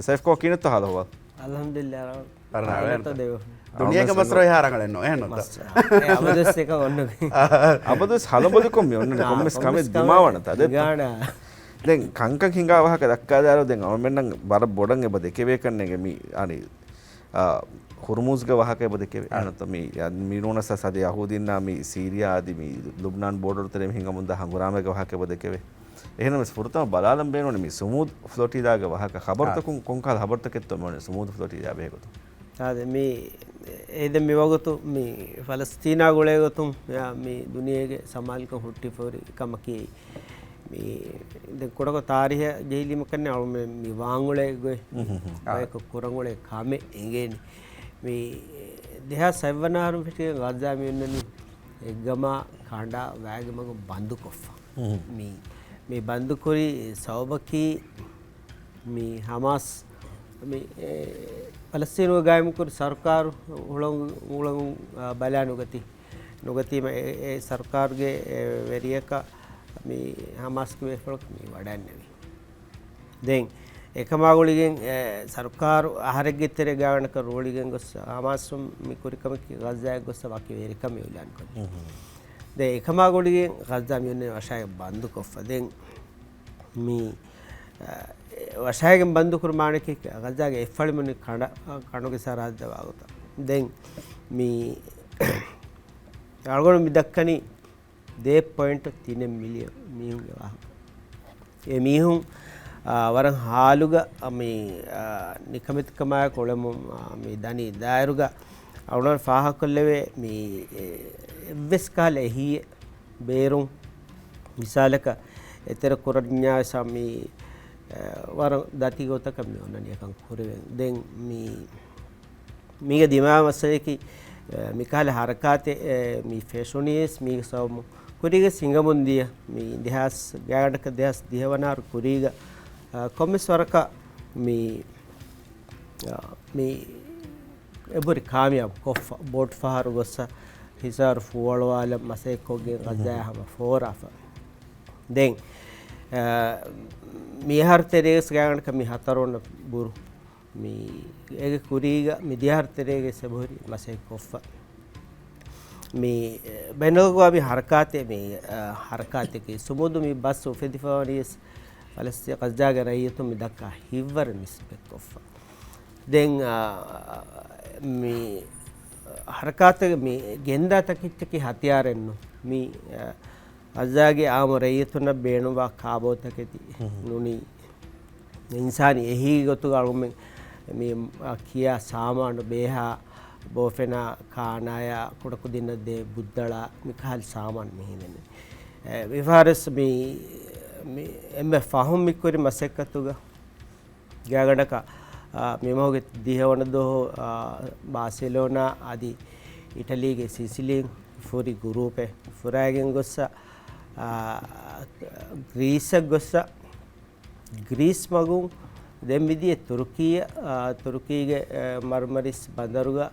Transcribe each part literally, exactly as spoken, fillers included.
ސައިފް ކޯ ކިނެތޯ ހާލަ ހުވާ؟ އަލްޙަމްދުލިއްލާ. ދުނިޔޭގެ މަސްރަހަ ހާރަނގަޅެއްނު އެހެންނު. އަބަދުވެސް އެކަ އޮންނަ. އަބަދުވެސް ހަލަމޮލިކޮށް މި އޮންނަނީ ކޮންމެސް ކަމެއް ދިމާވަނަތާ ދެއްތަ؟ ދެން ކަންކަން ހިނގާ ވާހަކަ ދައްކާދާރު ދެން އަޅުމެންނަށް ވަރަށް ބޮޑަށް އެބަ ދެކެވޭކަން ނޭނގެ މި އަނި އާ، ހުރުމޫޒްގެ ވާހަކަ އެބަ ދެކެވޭ. އެހެންތޯ މި، މި ނޫނަސް ސައުދީ ޔަހޫދީންނާ މި ސީރިޔާ އަދި މި ލުބްނާން ބޯޑަރު ތެރޭ ހިނގަމުންދާ ހަނގުރާމައިގެ ވާހަކަ އެބަ ދެކެވޭ. އެހެންނަމަވެސް ފުރަތަމަ ބަލާލަން ބޭނުނީ މި ސުމޫދް ފްލޯޓީލާގެ ވާހަކަ ޚަބަރުތަކުން ކޮންކަހަލަ ޚަބަރުތަކެއްތޯ މި ސުމޫދް ފްލޯޓީލާ ބެހޭގޮތުން؟ އާދެ، މި އޭދެ މިވަގުތު މި ފަލަސްތީނާ ގުޅޭގޮތުން މި ދުނިޔޭގެ ސަމާލުކަން ހުއްޓިފަހުރި ކަމަކީ މި ދެން ކުޑަކޮށް ތާރީހަށް ޖެހިލީމަކަން އަޅުމެން މި ވާންއުޅޭ ގޮތް ބަޔަކު ކުރަންއުޅޭ ކަމެއް އެނގޭނެ. މި ދެހާސް ހަތްވަނަ އަހަރުން ފެށިގެން ޣައްޒާ މި އޮންނަނީ އެއްގަމާ ކަނޑާ ވައިގެ މަގުން ބަންދުކޮށްފަ. މި، މި ބަންދުކުރި ސަބަބަކީ މި ހަމާސް މި، އެ، ފަލަސްތީނުގެ ގާއިމުކުރި ސަރުކާރު ހުޅަނގު، ހުޅަނގު، އާ، ބަލާ ނުގަތީ. ނުގަތީމަ އެ، އެ ސަރުކާރުގެ އެ ވެރިޔަކަށް މި ހަމާސްގެ ބޭފުޅަކު މި ވަޑައިންނެވި. ދެން އެކަމާ ގުޅިގެން، އެ، ސަރުކާރު އަހަރެއްގެ ތެރޭ ގާތްގަނޑަކަށް ރޫޅިގެން ގޮސް ހަމާސް މި ކުރި ކަމަކީ ޣައްޒާއަށް ގޮސް ވަކި ވެރިކަމެއް އިޢުލާން ކޮށް. ދެން އެކަމާ ގުޅިގެން ޣައްޒާ މި އޮންނަނީ ވަށާގެން ބަންދުކޮށްފަ. ދެން މި، އަ، ވަށާގެން ބަންދުކުރު މާނައަކީ ޣައްޒާގެ އެއްފަޅި މުނި ކަނޑ، ކަނޑުގެ ސަރަހައްދަށް ވާގޮތަށް. ދެން މި އަޅުގަނޑު މި ދައްކަނީ ދޭއް ޕޮއިންޓު ތިނެއް މިލިއަން މީހުންގެ ވާހަކަ. އެ މީހުން، އާ، ވަރަށް ހާލުގަ މި، އާ، ނިކަމެތިކަމާއެކު އުޅެމުން، އާ، މި ދަނީ ދާއިރުގަ އަޅުގަނޑު ފާހަގަކޮށްލެވޭ މި، އެ، އެއްވެސް ކަހަލަ އެހީއެއް ބޭރުން މިސާލަކަށް އެތެރެ ކުރަންޏާ ވެސް މި، އެ، ވަރަށް ދަތި ގޮތަކަށް މި އޮންނަނީ އެކަން ކުރެވެން. ދެން މި، މީގެ ދިމާވި މައްސަލައަކީ، އެ، މި ކަހަލަ ހަރަކާތެއް، އެ، މި ފެށުނީ ވެސް މީގެ ސަބަބުން ކުރީގެ ހިނގަމުން ދިޔަ މި ދެހާސް ގާތްގަނޑަކަށް ދެހާސް ދިހަ ވަނަ އަހަރު ކުރީގަ، އަ، ކޮންމެސް ވަރަކަށް މި، އަ، މި އެބުރި ކާމިޔާބު ކޮށްފަ، ބޯޓް ފަހަރު ގޮއްސަ ހިސާރު ފޫއަޅުވާލަން މަސައްކަތްކޮށްގެން ޣައްޒާ ހަމަ ފޯރާފަ. ދެން، އަ، މި އަހަރު ތެރޭގަސް ގާތްގަނޑަކަށް މި ހަތަރު ވަނަ ބުރު. މި އޭގެ ކުރީގަ މި ދިޔަ އަހަރު ތެރޭގަސް އެބަހުރި މަސައްކަތްކޮށްފަ. މި ބައިނަލްއަގްވާމީ ހަރަކާތެއް މި، އަ، ހަރަކާތަކީ ސުމޫދު މި ބަސް އުފެދިފަވަނީ ވެސް ފަލަސްތީން ޣައްޒާގެ ރައްޔިތުން މި ދައްކާ ހިތްވަރު ނިސްބަތްކޮށްފަ. ދެން، އާ، މި ހަރަކާތަށް މި ގެންދާ ތަކެއްޗަކީ ހަތިޔާރެއްނު. މި، އާ، ޣައްޒާގެ އާއްމު ރައްޔިތުންނަށް ބޭނުންވާ ކާބޯތަކެތި ނޫނީ އިންސާނީ އެހީ ގޮތުގަ އަޅުމެން މި، އާ، ކިޔާ ސާމާނު ބޭހާ ބޯފެނާ ކާނާޔާ ކުޑަކުދިންނަށް ދޭ ބުއްދަޅާ މި ކަހަލަ ސާމާނު މި ހިމެނޭ. އެ، މިފަހަރަސް މި، މި އެންމެ ފަހުން މި ކުރި މަސައްކަތުގަ ގާތްގަނޑަކަށް، އާ، މި މަހުގެ ދިހަ ވަނަ ދުވަހު، އާ، ބާސެލޯނާ އަދި އިޓަލީގެ ސިސިލީން ފުރި ގުރޫޕެއް ފުރައިގެން ގޮއްސަ، އާ، ގްރީސަށް ގޮއްސަ، ގްރީސް މަގުން ދެން މިދިޔަ ތުރުކީއަށް، އާ، ތުރުކީގެ، އެ، މަރްމަރިސް ބަނދަރުގަ،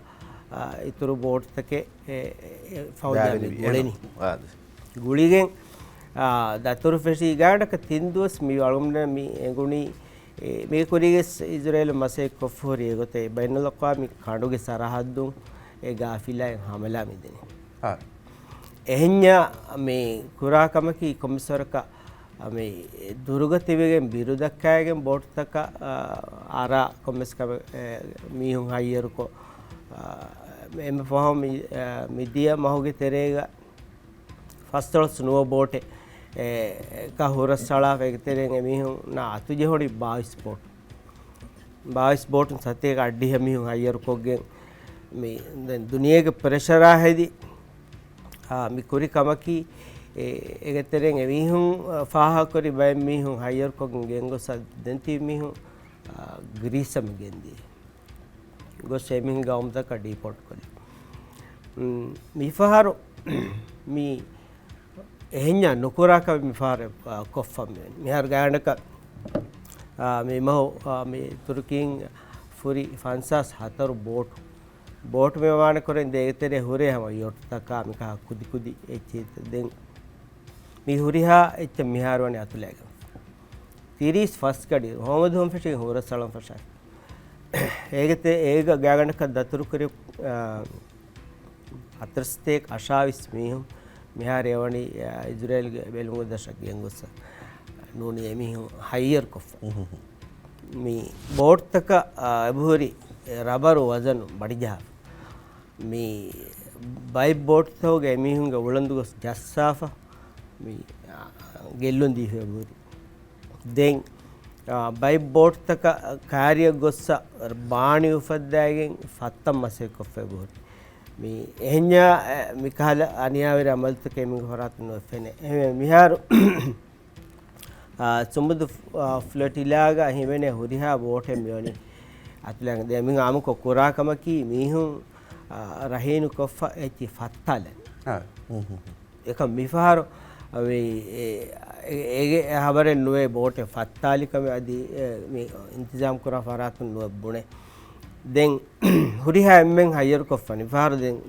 އާ، އިތުރު ބޯޓުތަކެއް، އެ، އެ، ފައުދާ މި ގުޅެނީ. ގުޅިގެން، އާ، ދަތުރު ފެށި ގާތްގަނޑަކަށް ތިން ދުވަސް މި އަޅުމެން މި އެނގުނީ، އެ، މީ ކުރީގެސް އިޒްރޭލު މަސައްކަތް ކޮށްފަ ހުރި އެގޮތަށް ބައިނަލްއަގްވާމީ ކަނޑުގެ ސަރަހައްދުން އެ ގާފިލާއިން ހަމަލާ މިދެނީ. އެހެންޏާ މި ކުރާ ކަމަކީ ކޮންމެސްވަރަކަށް މި ދުރުގަ ތިބެގެން ބިރު ދައްކައިގެން ބޯޓުތަކަށް، އާ، އަރާ ކޮންމެސް ކަމެއް، އެ، މީހުން ހައްޔަރުކޮށް، އާ، އެންމެ ފަހުން މި، އާ، މިދިޔަ މަހުގެ ތެރޭގަ ފަސްދޮޅަސް ނުވަ ބޯޓެއް، އެ، އެކަ ހުރަސްއަޅާފަ އޭގެ ތެރެއިން އެމީހުންނާ އަތުޖެހުނީ ބާވީސް ބޯޓު. ބާވީސް ބޯޓުން ސަތޭކަ އަށްޑިހަ މީހުން ހައްޔަރުކޮށްގެން މި ދެން ދުނިޔޭގެ ޕްރެޝަރާ ހެދި، އާ، މި ކުރި ކަމަކީ، އެ، އޭގެ ތެރެއިން އެމީހުން، އާ، ފާހަގަކުރި ބައެއް މީހުން ހައްޔަރުކޮށްގެން ގެންގޮސް ދެން ތިބި މީހުން، އާ، ގްރީސަށް މި ގެންދިޔަ. ގޮސް އެމީހުން ގައުމުތަކަށް ޑީޕޯޓް ކޮށްލި. މި، މިފަހަރު މި އެހެންޏާ ނުކުރާ ކަމެއް މިފަހަރު، އާ، ކޮށްފަ މިވެން. މިހާރު ގާތްގަނޑަކަށް، އާ، މި މަހު، އާ، މި ތުރުކީން ފުރި ފަންސާސް ހަތަރު ބޯޓު. ބޯޓު މި ވާނެ ކުރެން ދޭގެތެރޭ ހުރޭ ހަމަ ޔޮޓްތަކާ މިކަހަ ކުދިކުދި އެއްޗެއް ދެން މި ހުރިހާ އެއްޗެއް މިހާރު ވަނީ އަތުލައިގެން. ތިރީސް ފަސް ގަޑި ހޯމަ ދުވަހުން ފެށިގެން ހުރަސްއަޅަން ފަށާފަ. އޭގެ ތެ-، އޭގަ ގާގަނޑަކަށް ދަތުރުކުރި، އާ، ހަތަރުސަތޭކަ އަށާވީސް މީހުން މިހާރު އެވަނީ، އާ، އިޒްރޭލްގެ ބެލުމުގެ ދަށަށް ގެންގޮސްފަ ނޫނީ އެމީހުން ހައްޔަރުކޮށްފަ. މި ބޯޓްތަކަށް، އާ، އެބަހުރި ރަބަރު ވަޒަނު ބަޑިޖަހާފަ. މި ބައެއް ބޯޓްތަކުގެ އެމީހުންގެ އުޅަނދު ގޮސް ޖައްސާފަ، މި، އާ، ގެއްލުން ދީފަ އެބަހުރި. ދެން، އާ، ބައެއް ބޯޓްތަކަށް ކާރިއަށް ގޮއްސަ ބާނި އުފައްދާގެން ފައްތަން މަސައްކަތްކޮށްފަ އެބަހުރި. މި އެހެންޏާ، އެ، މިކަހަލަ އަނިޔާވެރި އަމަލުތަކެއް މި ފަރާތުން ނުފެނޭ. އެހެންވެ މިހާރު، އާ، ސުމުދު، އާ، ފްލޮޓިލާގަ ހިމެނޭ ހުރިހާ ބޯޓެއް މިވަނީ އަތުލައިގެން. ދެން މި އާއްމުކޮށް ކުރާ ކަމަކީ މީހުން، އާ، ރަހީނުކޮށްފަ އެއްޗި ފައްތާލަން. އާ. އެކަމް މިފަހަރު މި، އެ، އެ، އޭގެ ހަބަރެއް ނުވޭ ބޯޓެއް ފައްތާލި ކަމެއް އަދި، އެ، މި އިންތިޒާމް ކުރާ ފަރާތުން ނުވެ ބުނެ. ދެން ހުރިހާ އެންމެން ހައްޔަރުކޮށްފަ މިފަހަރު ދެން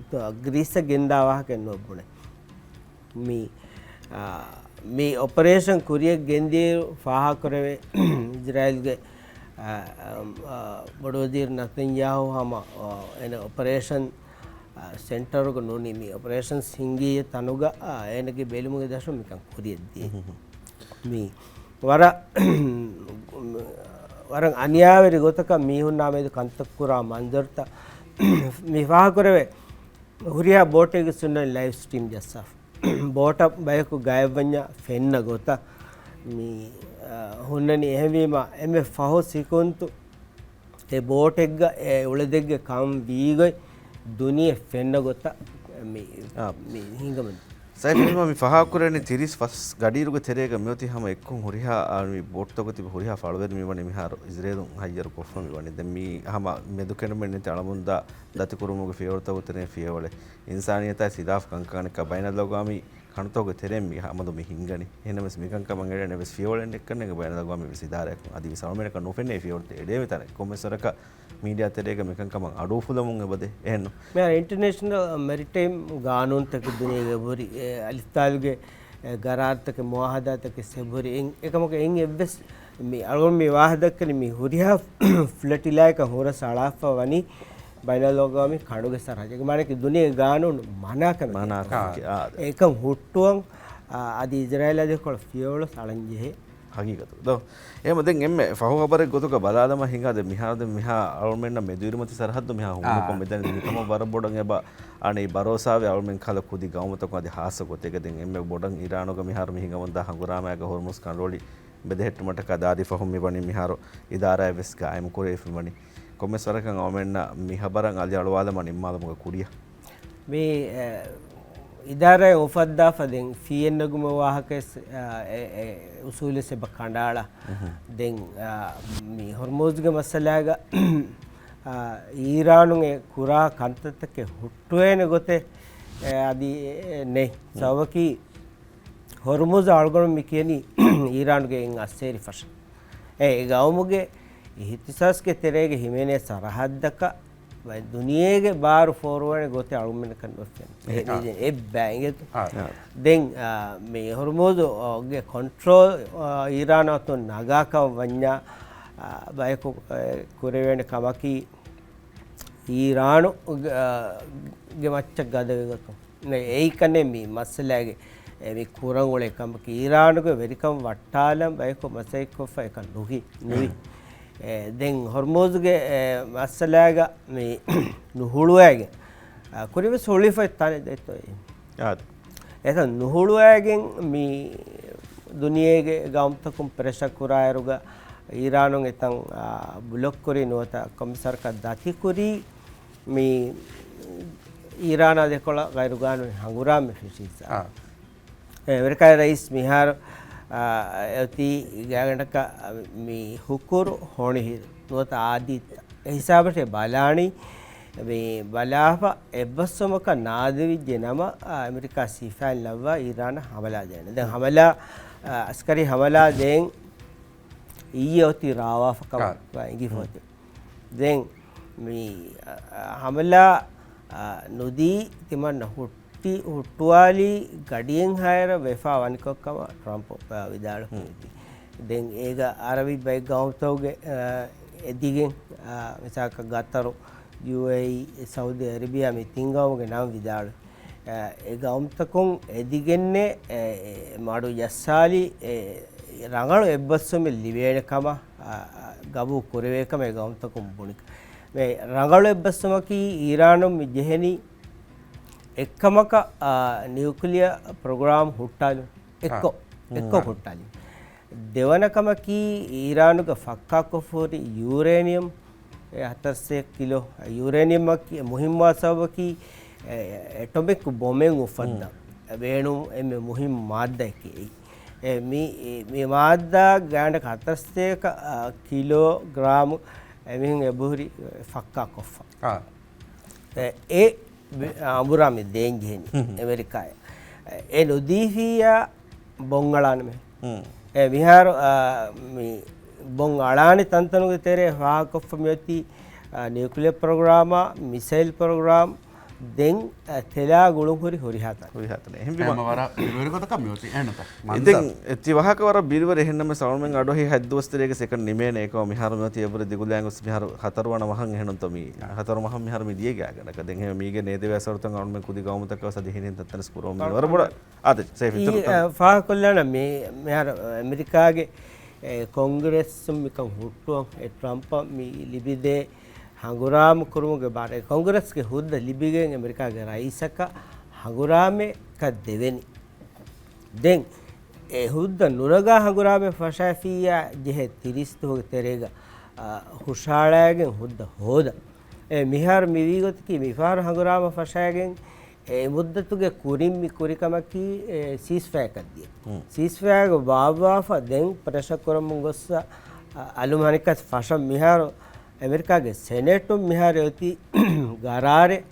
ގްރީސަށް ގެންދާ ވާހަކައެއް ނުވެ ބުނެ. މި، އާ، މި އޮޕަރޭޝަން ކުރިއަށް ގެންދިޔައިރު ފާހަގަކުރެވޭ އިޒްރާއީލްގެ، އާ، އާ، ބޮޑުވަޒީރު ނަތަންޔާހޫ ހަމަ، އާ، އޭނަ އޮޕަރޭޝަން، އާ، ސެންޓަރުގަ ނޫނީ މި އޮޕަރޭޝަންސް ހިންގިއްޔެ ތަނުގަ، އާ، އޭނަގެ ބެލުމުގެ ދަށުން މިކަން ކުރިއަށްދިޔަ. މި ވަރަށް، ވަރަށް އަނިޔާވެރި ގޮތަކަށް މީހުންނާ މެދު ކަންތައް ކުރާ މަންޒަރުތައް މި ފާހަގަކުރެވޭ. ހުރިހާ ބޯޓެއްގެ ސުންނަ ލައިވް ސްޓްރީމް ޖައްސާފަ. ބޯޓަށް ބަޔަކު ގާތްވަންޏާ ފެންނަ ގޮތަށް މި، އާ، ހުންނަނީ. އެހެންވީމަ އެންމެ ފަހު ސިކުންތު އެ ބޯޓެއްގަ އެ އުޅެދެއްގެ ކަން ވީގޮތް ދުނިޔެ ފެންނަ ގޮތަށް މި، އާ. މި ހިނގަމުން. ސައިފް މި ފަހާކުރެނީ ތިރީސް ފަސް ގަޑިއިރުގެ ތެރޭގަ މިއޮތީ ހަމަ އެއްކޮށް ހުރިހާ، އާ، މި ބޯޓްތަކުގަ ތިބި ހުރިހާ ފަޅުވެރި މިވަނީ މިހާރު އިޒްރޭލުން ހައްޔަރު ކޮށްފަ މިވަނީ. ދެން މީ ހަމަ މެދުކެނޑުމެއް ނެތި އަޅަމުންދާ ދަތިކުރުމުގެ ފިޔަވަޅުތަކުގެ ތެރެއިން ފިޔަވަޅެއް. އިންސާނިއްޔަތާއި ސިލާފް ކަންކަން އަނެއްކާ ބައިނަލްއަގްވާމީ ކަނޑުތަކުގެ ތެރެއިން މި ހަމަ މި ހިންގަނީ. އެހެންނަމަވެސް މިކަން ކަމަށް އެޅޭނެ އެއްވެސް ފިޔަވަޅެއް ނެތްކަން އެނގޭ ބައިނަލްއަގްވާމީ ސިދާރައަކުން. އަދި ވެސް އަޅުމެންނަކަށް ނުފެނޭ ފިޔަވަޅުތައް އެޅޭނެ ތަނެއް. ކޮންމެސް ވަރަކަށް މީޑިއާ ތެރޭގަ މިކަންކަމަށް އަޑުއުފުލަމުން އެބަދޭ. އެހެންނު؟ މިހާރު އިންޓަރނޭޝަނަލް މެރިޓައިމް ގާނޫނުތަކެއް ދުނިޔޭގަ އެބަހުރި، އެ، އަލިފްތާލުގެ، އެ، ގަރާރުތަކެއް، މުއާހަދާތަކެއް އެބަހުރި. އެ-، އެކަމަކު އެއިން އެއްވެސް މި އަޅުގަނޑު މި ވާހަކަ ދައްކަނީ މި ހުރިހާ ފްލޮޓިލާއަކަށް ހުރަސް އަޅާފަ ވަނީ ބައިނަލްއަގްވާމީ ކަނޑުގެ ސަރަހައްދެއް. މާނައަކީ ދުނިޔޭގެ ގާނޫނު މަނާކަމެއް. މަނާކަމެއް. އާ. އެކަން ހުއްޓުވަން، އާ، އަދި އިޒްރާއީލާ ދެކޮޅަށް ފިޔަވަޅު އަޅަން ޖެހޭ. ހަގީގަތުގަ ދޯ. އެހެމަ ދެން އެންމެ ފަހު ހަބަރެއް ގޮތުގަ ބަލާލަމާ ހިނގާ ދެ މިހާރު ދެ މިހާ އަޅުމެންނަށް މެދުއިރުމަތި ސަރަހައްދު މިހާ ހޫނުކޮށް މިދަނީ މިކަމަށް ވަރަށް ބޮޑަށް އެބަ އަނީ ބަރޯސާވެ އަޅުމެން ކަހަލަ ކުދި ގައުމުތަކުން އަދި ހާއްސަ ގޮތެއްގަ ދެން އެންމެ ބޮޑަށް އީރާނުގަ މިހާރު މި ހިނގަމުންދާ ހަނގުރާމައިގަ ހޮރްމުޒް ކަނޑުއޮޅި ބެލެހެއްޓުމަށްޓަކާ ދާދީ ފަހުން މިވަނީ މިހާރު އިދާރާއެއް ވެސް ގާއިމް ކުރެވިފަ މިވަނީ. ކޮންމެސް ވަރަކަށް އަޅުމެންނަށް މި ހަބަރަށް އަލި އަޅުވާލަމާ ނިންމާލުމުގެ ކުރިއަށް. މި، އެ، އިދާރާއެއް އުފައްދާފަ ދެން ފީއެއް ނެގުމުގެ ވާހަކަ ވެސް، އެ، އެ، އެ އުސޫލެއް އެބަ ކަނޑައަޅާ. ދެން، އާ، މި ހޮރްމުޒްގެ މައްސަލާގަ، އާ، އީރާނުން އެ ކުރާ ކަންތައްތަކެއް ހުއްޓުވޭނެ ގޮތެއް، އެ، އަދި، އެ، ނެތް. ސަބަބަކީ ހޮރްމުޒް އަޅުގަނޑު މި ކިޔަނީ އީރާނުގެ އެއް އައްސޭރި ފަށަ. އެ، އެ ގައުމުގެ އިހްތިސާސްގެ ތެރޭގަ ހިމެނޭ ސަރަހައްދަކަށް ދުނިޔޭގެ ބާރު ފޯރުވާނެ ގޮތެއް އަޅުމެންނަކަށް ނުފެނޭ. އެ، އެ، އެ، އެއްބައި އިނގޭތޯ. ދެން، އާ، މި ހޮރްމުޒުގެ ކޮންޓްރޯލް، އާ، އީރާނާ އަތުން ނަގާކަށް ވަންޏާ، އާ، ބަޔަކު، އެ، ކުރެވޭނެ ކަމަކީ އީރާނު، އާ، ގެ މައްޗަށް ގަދަވެގަތުން. އެއީކަންނޭ މި މައްސަލާގެ، އެ، މި ކުރަން އުޅޭ ކަމަކީ އީރާނުގެ ވެރިކަން ވައްޓާލަން ބަޔަކު މަސައްކަތްކޮށްފަ އެކަން ނުވި، ނުވި. އެ، ދެން ހޮރްމުޒްގެ، އެ، މައްސަލާގަ މި ނުހުޅުވައިގެން، އަ، ކުރިންވެސް ހުޅުވިފައި ތާނެ ދެއްތޯ. އާދެ. އެކަން ނުހުޅުވައިގެން މި ދުނިޔޭގެ ގައުމުތަކުން ޕްރެޝަ ކުރާއިރުގަ އީރާނުން އެތަން، އާ، ބްލޮކް ކުރީ ނުވަތަ ކޮންމެސް ވަރަކަށް ދަތިކުރީ މި އީރާނާ ދެކޮޅަށް ޣައިރުގާނޫނީ ހަނގުރާމަ ފެށި ހިސާބަށް. އާ. އެ، އެމެރިކާގެ ރައީސް މިހާރު، އާ، އެ، އޮތީ ގާގަނޑަކަށް މި ހުކުރު ހޮނިހިރު ނުވަތަ އާދީ އެ ހިސާބަށޭ ބަލާނީ. މި ބަލާފަ އެއްބަސްވުމަކަށް ނާދެވިއްޖެ ނަމަ، އާ، އެމެރިކާ ސިފައިން ލައްވާ އީރާނަށް ހަމަލާ ދޭނެ. ދެން ހަމަލާ، އާ، އަސްކަރީ ހަމަލާ ދޭން އިއްޔެ އޮތީ ރާވާފަ ކަމަށް އާ. އިނގިފަ އޮތީ. ދެން މި، އަ، އަ، ހަމަލާ، އަ، ނުދީ ތިމަންނަ ހުއްޓި، ހުއްޓުވާލީ ގަޑިއެއްހާއިރަށް ވެފާ ވަނިކޮށް ކަމަށް ޓްރަމްޕް، އަ، ވިދާޅުވި. ދެން އޭގަ އަރަބި ބައެއް ގައުމުތަކުގެ، އަ، އެދިގެން، އާ، މިސާލަކަށް ގަތަރު، ޔޫއޭއީ، ސައުދީ އަރަބިޔާ މި ތިން ގައުމުގެ ނަން ވިދާޅުވި. އާ، އެ ގައުމުތަކުން އެދިގެންނޭ، އެ، އެ، މަޑު ޖައްސާލި، އެ، ރަނގަޅު އެއްބަސްވުމެއް ލިބޭނެ ކަމަށް، އާ، އާ، ގަބޫލު ކުރެވޭ ކަމަށް އެ ގައުމުތަކުން ބުނި. މި ރަނގަޅު އެއްބަސްވުމަކީ އީރާނުން މި ޖެހެނީ އެއްކަމަކަށް، އާ، ނިއުކްލިއަރ ޕްރޮގްރާމް ހުއްޓާލުން. އެއްކޮށް، އެއްކޮށް ހުއްޓާލި. ދެވަނަ ކަމަކީ، އީރާނުގެ ފައްކާކޮށްފަ ހުރި ޔޫރޭނިއަމް، އެ ހަތަރުސައް ކިލޯ ޔޫރޭނިއަމް އަކީ މުހިންމުވާ ސަބަބަކީ، އެ، އެޓޮމިކް ބޮމެއް އުފައްދަން ބޭނުން އެންމެ މުހިންމު މާއްދައަކީ އެއީ. އެ، މި، މި މާއްދާ ގާނޑަކަށް ހަތަރުސައް، އަ، ކިލޯގްރާމު އެމީހުން އެބަހުރި ފައްކާކޮށްފަ. އާ. އެ، އެ އަނބުރާ މި ދޭން ޖެހެނީ އެމެރިކާއަށް. އެ ނުދީފިއްޔާ ބޮން އަޅާނަމޭ. އެ މިހާރު، އާ، މި ބޮން އަޅާނެ ތަންތަނުގެ ތެރޭ ފާހަގަކޮށްފަ މިއޮތީ، އާ، ނިއުކްލިއަރ ޕްރޮގްރާމާ، މިސައިލް ޕްރޮގްރާމް ދެން، އާ، ތެލާ ގުޅުން ހުރި ހުރިހާ ތަން. ހުރިހާ ތަނެއް. އެހެންވީމަ ހަމަ ވަރަށް ބިރުވެރި ގޮތަކަށް މިއޮތީ އެހެންތަ؟ އިދެން އެ ތި ވާހަކަ ވަރަށް ބިރުވެރި. އެހެންނަމަވެސް އަޅުމެން އަޑުއެހި ހަތް ދުވަސް ތެރޭގަ ސެކަންޑް ނިމޭނެ އެކަމަ މިހާރު މިއޮތީ އެބުރި ދިގުލައިގެން ގޮސް މިހާރު ހަތަރު ވަނަ މަހަށް އެހެނުންތޯ މީ ހަތަރު މަހަށް މިހާރު މި ދިޔައީ ގާތްގަނޑަކަށް. ދެން އެހެން މީގެ ނޭދެވޭ އަސަރުތައް އަޅުމެން ކުދި ގައުމުތަކަށް ވެސް އަދި ހިނިހެން ތަންތަނަސް ކުރަމުން މި ވަރަށް ބޮޑަށް އާދެ، ސޭފް އިތުރު ތަން. ފާހަގަކޮށްލާނަ މި، މިހާރު އެމެރިކާގެ، އެ، ކޮންގްރެސް މިކަން ހުއްޓުވަން، އެ، ޓްރަމްޕަށް މި ލިބިދޭ ހަނގުރާމަ ކުރުމުގެ ބާރު. އެ ކޮންގްރެސްގެ ހުއްދަ ލިބިގެން އެމެރިކާގެ ރައީސަކަށް ހަނގުރާމައަކަށް ދެވެނީ. ދެން އެ ހުއްދަ ނުރަގާ ހަނގުރާމަ ފަށައިފިއްޔާ ޖެހޭ ތިރީސް ދުވަހުގެ ތެރޭގަ، އާ، ހުށަހަޅައިގެން ހުއްދަ ހޯދަން. އެ މިހާރު މިވީ ގޮތަކީ މިފަހަރު ހަނގުރާމަ ފަށައިގެން އެ މުއްދަތުގެ ކުރިން މި ކުރި ކަމަކީ، އެ، ސީސްފަޔަކަށް ދިޔަ. ސީސްފަޔާގެ ބާއްވާފަ ދެން ޕްރެޝަރ ކުރަމުން ގޮއްސަ، އަ، އަލުމަނިކަސް ފަށަން މިހާރު އެމެރިކާގެ ސެނެޓުން މިހާރު އޮތީ ގަރާރެއް،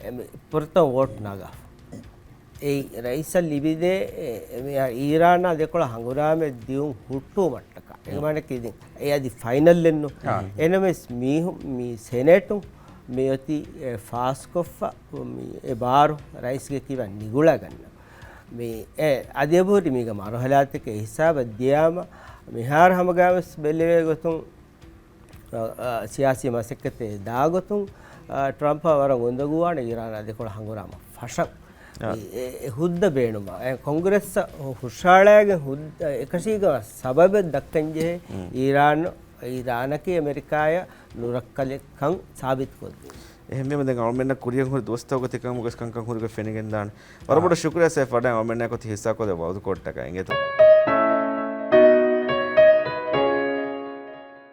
އެ، މި ފުރަތަމަ ވޯޓް ނަގާފަ. އެއީ ރައީސަށް ލިބިދޭ، އެ، އެ، މިހާރު އީރާނާ ދެކޮޅަށް ހަނގުރާމަ ދިޔުން ހުއްޓުވުމަށްޓަކާ. އެ މާނައަކީ ދެން އެ އަދި ފައިނަލްއެއްނު. އާ. އެނަމެސް މީހު-، މި ސެނެޓުން މި އޮތީ، އެ، ފާސްކޮށްފަ މި އެ ބާރު ރައީސްގެ ކިބައިން ނިގުޅަގަންނަ. މި އެ އަދި އެބަހުރި މީގެ މަރުހަލާތަކެއް ހިސާބަށް ދިޔާމަ، މިހާރު ހަމަގައިމުވެސް ބެލެވޭ ގޮތުން، އަ، އަ، ސިޔާސީ މަސައްކަތެއް ދާ ގޮތުން، އަ، ޓްރަމްޕަށް ވަރަށް އުނދަގޫވާނެ އީރާނާ ދެކޮޅަށް ހަނގުރާމަ ފަށަން. އާ. މި އެ، އެ ހުއްދަ ބޭނުމަށް، އެ ކޮންގްރެސްއަށް ހުށަހަޅައިގެން ހުއްދަ އެކަށީގެންވާ ސަބަބެއް ދައްކަންޖެހޭ، އީރާން، އީރާނަކީ އެމެރިކާއަށް ނުރައްކަލެއްކަން ސާބިތުކޮށްދިން. އެހެންވީމަ ދެން އަޅުމެންނަށް ކުރިއަށް ހުރި ދުވަސްތަކުގަ ތިކަން އުގަސް ކަންކަން ހުރިގޮތް ފެނިގެންދާނެ. ވަރަށް ބޮޑަށް ޝުކުރިއްޔާ ސޭފް ވަޑައި އަޅުމެންނާ އެކޮތަށް ހިއްސާކޮށްދޭ ވައުދުކޯޓްތަކަށް އިނގޭތޯ.